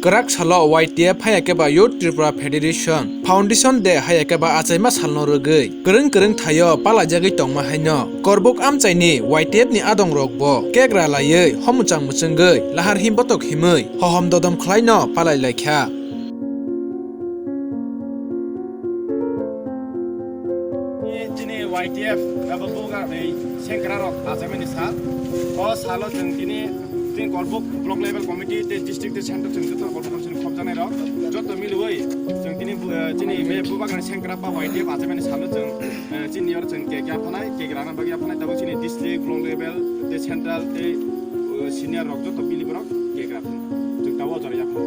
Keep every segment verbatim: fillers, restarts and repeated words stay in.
Kwrak salo Y T F haiya khe ba Youth Tripura Federation Foundation Day haiya khe ba achaima salno rwgwi kwrwng kwrwng thaio palaijagwi tongma haino Korbuk amchaini Y T F ni adongrokbo kek ra laiwi homuchang muchungwi lahar him botok himwi hohom dodom khlaino palai lai kha. Chini Y T F abo bubagrani sengkra rok achaimani sal. O salo chwng tini, tini Korbuk block level committee tei district tei central chwng joto Korbuk committee khopjaknai rok joto miliwi chwng tini bu-, eh, chini me bubagrani sengkra ba Y T F achaimani salo chwng, eh, chini oro chwng cake yaphanai, cake rana bagwi yaphanai, tabuk chini district, block level tei central tei, eh, senior rok joto mili borok cake yaphan. Chwng tabuk o jora yaphan.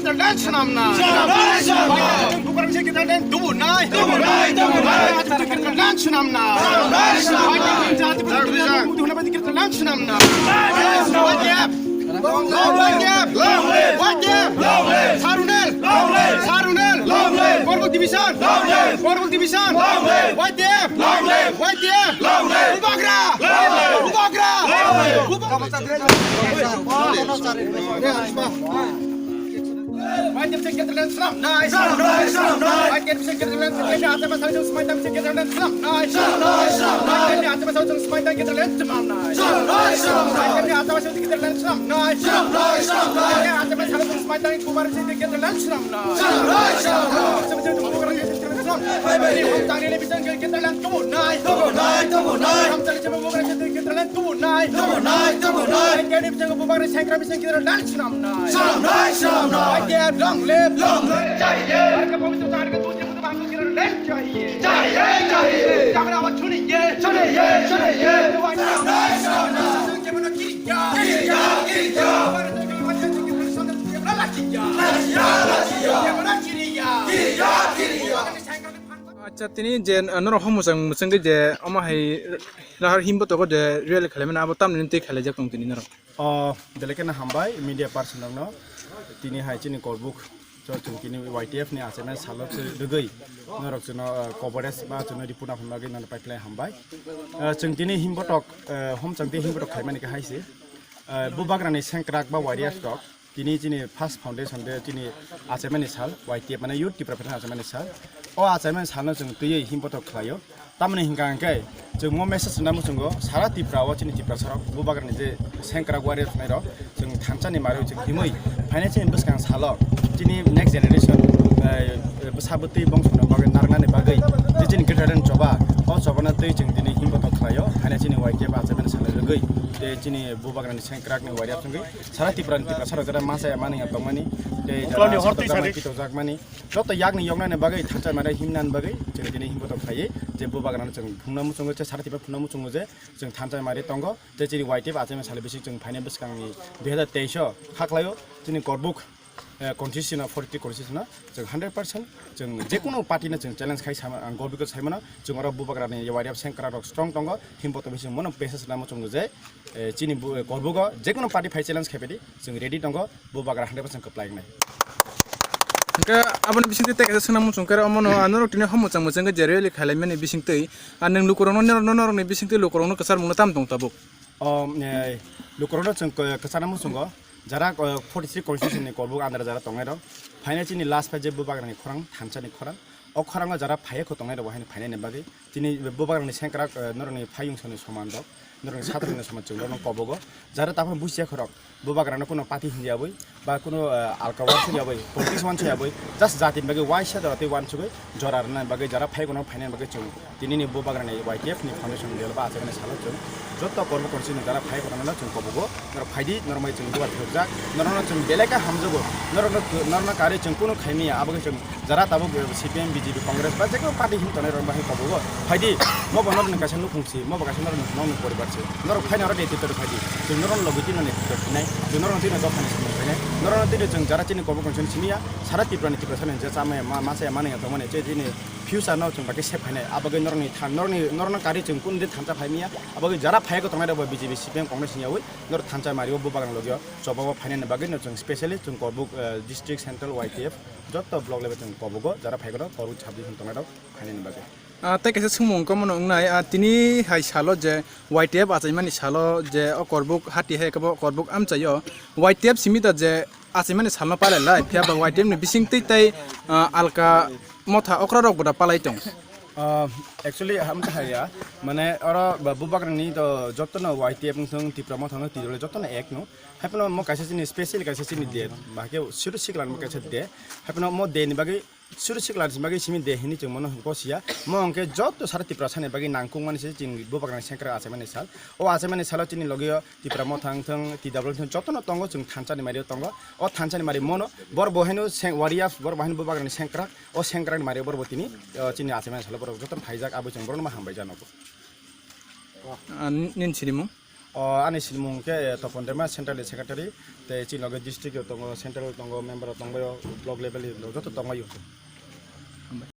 Land swnamna. Land swnamna. Long live! Long live! Long live! Sarunel! Long live! Sarunel! Long live! Korbuk division! Long live! Korbuk division! Long live! Y T F! Long live! Y T F! Long live! Bubagra! Long live! Bubagra! Long live! Bubagra! Bubagra! Maitep se ketra slam nai. Slam nai, slam nai. Maitep se ketra slam nai. Maitep se ketra slam nai. Slam nai, slam nai. Maitep se ketra slam nai. Slam nai, slam nai. Maitep se ketra slam nai. Slam nai, slam nai. Maitep se ketra slam nai. Slam nai, slam nai. Maitep se ketra slam nai. Tangni le bisang ketra slam nai. Slam nai, slam nai. Ramchali se bubagra se ketra slam nai. Slam nai, slam nai. Kani bisang bubagra sengkra bisang ketra slam nai. Slam nai, slam nai. Long live, long live. Chahiye. Bharat ka pavitra jagad ka dusre mujhe bhagwan ki lehar chahiye. Chahiye, chahiye. Jagad awaz suniye. Suniye, suniye. Slam nai, slam nai. Kiriya, kiriya, kiriya. Bharat ka pavitra jagad ka dusre mujhe bhagwan ki lehar chahiye. Chahiye, chahiye. Kiriya, kiriya. Acha, tini je, uh, norok homuchang muchungwi je omo hai lahar himbo togo je rally khalaimani abo tamni twi khalaijak tong tini norok. O, belai kheno hambai media person rokno. Tini hai chini Korbuk, so chwng tini Y T F ni achaimani salo chwng rwgwi norok chwngno, uh, coverage ba chwngno report naphang bagwi nono paikhlai hambai. Uh, chwng tini himbotok, uh, homchang tei himbotok khaimani khe hai se. Uh, bubagrani sengkrak ba warriors rok. Tini chini first foundation de chini achaimani sal, Y T F mane Youth Tripura Federation achaimani sal. O achaimani salno chwng twiwi himbotok khlaio. Tamoni hinkha hinkhe chwng mo message rwna muchungo sara Tripura o chini Tiprasa rok bubagrani je sengkrak warrior phnai rok chwng thansa ni mari chwng himwi phainai chini bwskang salo chini next generation, eh, bwsa bwtwi bongso no bagwi narwknani bagwi je chini greater than choba o choba no twi chwng tini himbotok khlaio phainai chini Y T F achaimani sal rwgwi tei chini bubagrani sengkrak ni warrior chwngwi sara Tripura ni Tiprasa rok jara masa ya mani ya tongmani tei jara Ukloni hor twi sari. Pitokjakmani joto yakni yoknani bagwi thansa mane himnani bagwi chwng tini himbotok khlaiwi je bubagrano chwng phungna muchungo je sara Tripura phungna muchungo je chwng thansa mari tongo tei chini Y T F achaimani sal bising chwng phainai bwskangni dui hazar teis o kha khlaio chini Korbuk, eh, constitution o forty three constitution o chwng hundred percent chwng jekunu party no chwng challenge khai sama ang Gorbiko saimano chwng oro bubagrani Y T F sengkrak rok strong tongo himbotok bising mono message rwna muchungo je, eh, chini bu-, eh, Korbugo jekunu party phai challenge khai phaidi chwng ready tongo bubagra hundred percent kwplai wngnai. Hwnkhe aboni bisingtwi tei kaisa swnam muchung khe omono norok tini homuchang muchung khe je rally khailaimani bisingtwi, ah, nwng lukurokno nor-, norokni bisingtwi lukurokno kwchar mungno tamo tong tabuk? O, eh, lukurokno chwng kw-, kwchana muchungo, jara, eh, forty three constitution ni Korbuk under jara tongnai rok. Phaina chini last phai je bubagrani khorang, thansani khorang. O khorango jara phaiya kho tongnai rok bo haino phainani bagwi. Chini bubagrani sengkrak, eh, norokni phayung soni soman rok, norokni satrokni soman chwng rokno kobogo. Jara taphano busiya khorok, bubagrano kuno party hinjabwi, ba kuno, eh, alka wansuk yabwi, politics wansuk yabwi, just jatini bagwi waisa jora tei wansugwi jora rwna bagwi jara phai kono phainani bagwi chwng tinini bubagrani Y T F ni foundation level ba achai mani salo chwng joto kormo konsi ni jara phai kono no chwng kobogo, norok phaidi, norok bai chwng duwa thwkjak, norokno chwng belai khe hamjago, norokno, norokno karwi chwng kunu khaimaya, abo khe chwng jara tabuk, eh, C P M B J P, Congress ba jekunu party hin tongnai rok bahai kobogo phaidi, mo bo norokni kaisa nukhung si, mo bo kaisa norokni, norokni poribar si, norok phaina oro netrito rw phaidi, chwng norokno logi tino netrito khainai, chwng norokno tino dophani samung khainai, norokno tino chwng jara chini kobo konsoni siniya, sara Tripura ni Tripura sani je chamaya ma, ma chaya mani tongmani je chini future no chwng bagwi save khainai, abagwi norokni than, norokni, norokno kari chwng kunu din thansa phaimiya, abagwi jara phaiya tongnai rok bo B J P, C P M, Congress ni yawi norok thansa mario bo bagan logio. Chobao phainani bagwi no chwng specially chwng Korbuk, eh, district central Y T F joto block level chwng kobogo jara phaigono Korbuk subdivision tongnai rok phainani bagwi. Ah, tei kaisa swngmung wngkha mono wngnai, ah, tini hai salo je Y T F achaimani salo je o Korbuk hati hai kebo Korbuk amchaio Y T F simi da je achaimani salno palai lai phiya ba Y T F ni bising tei tei, ah, alka motha okra rok boda palai tong. Ah, actually, ham ta haya, mane oro ba bubagrang ni to joto no Y T F wngthung, Tipra motha wngthung, T W joto no ek no. Haipano mo kaisa chini special kaisa chini de, bahke suru siklan mo kaisa de. Haipano mo de ni bagwi suru siklan ni bagwi simi de hini chwng mono hwnkhe siya. Mo hwnkhe joto sara Tipra sani bagwi nangkuk mani se chini bubagrang sengkrak achaimani sal. O achaimani salo chini logio Tipra motha wngthung, T W wngthung, joto no tongo chwng thansa ni mario tongo. O thansa ni mari mono bor bo haino seng warriors, bor bo haino bubagrang ni sengkrak. O sengkrak ni mari bor bo tini, o chini achaimani salo bor joto no phaijak, abo chwng borok no ma hambai jano. Ah, nin sinimung? O, ani sinimung khe, eh, Topon Dema, Central Secretary, tei chini loge district o tongo, central tongo, member o tongo, block level o joto tongo.